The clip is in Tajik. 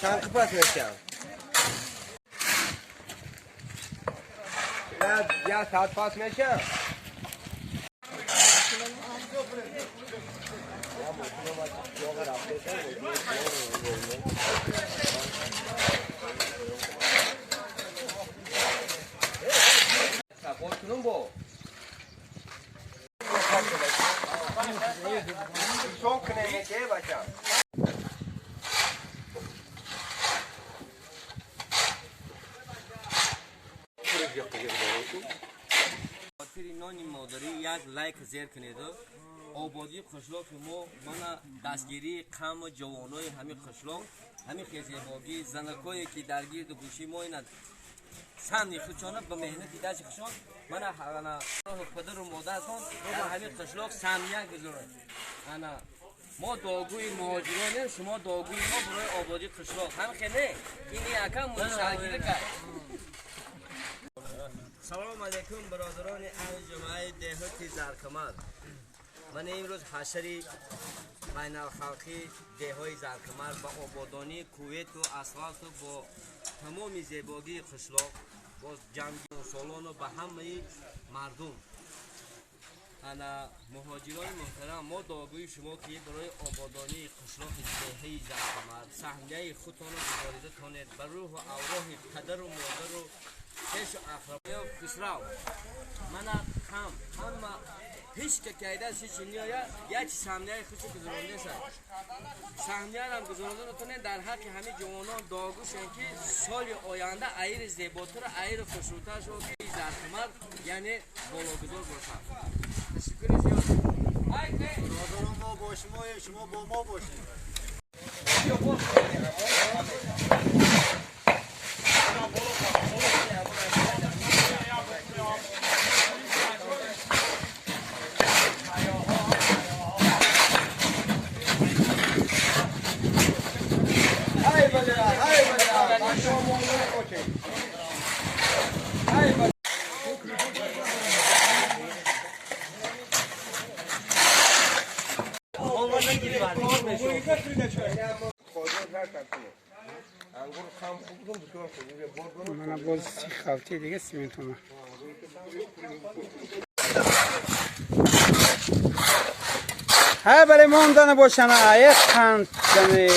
چند پاس میشم یا ساعت پاس میشم нони модарӣ як лайк зер кунеду ободии қишлоқи мо мана дастгирии қаму ҷавонои ҳамин қишлоқ ҳамин хезебогӣ занакое ки дар гирду гӯши мо ина самни худшона ба меҳнати дасти худшон мана падару модаратон дар ҳамин қишлоқ самия гузорад. Ана мо дуогӯи муҳоҷиронем, шумо дуогӯи мо барои ободии қишлоқ. Ҳам хеле ин якам мушоҳида кард. Салом алейкум бародарони аҳли ҷамоаи деҳоти Заркамар. Ман имрӯз ҳашари байналхалқии деҳои Заркамар ба ободонии кувету асфалту бо тамоми зебогии қишлоқ бо ҷамъи ба ҳамаи мардум. Ана муҳоҷирони муҳтарам, мо дуогӯи шумо ки барои ободонии қишлоқи деҳаи Заркамар саҳмияи худтонро гузорида тонед ба рӯҳу авроҳи падару модару хешу ақрабо Хусрав. Мана ҳам ҳама ҳеч ка кайда ҳеч ниёя як саҳмияи худро гузарондеса. Саҳмиярам гузаронда тонед дар ҳаққи ҳамин ҷавонон дуогӯшен ки соли оянда аири зеботар, аири хушрӯтар шавад ки Заркамар яъне бологузор бошад. Ташаккури зиёд. Бародарон, мо бо шумоем, шумо бо мо бошед. Mana боз хавти дига симент омад. Ҳай барои мондана бошана як қанд даме.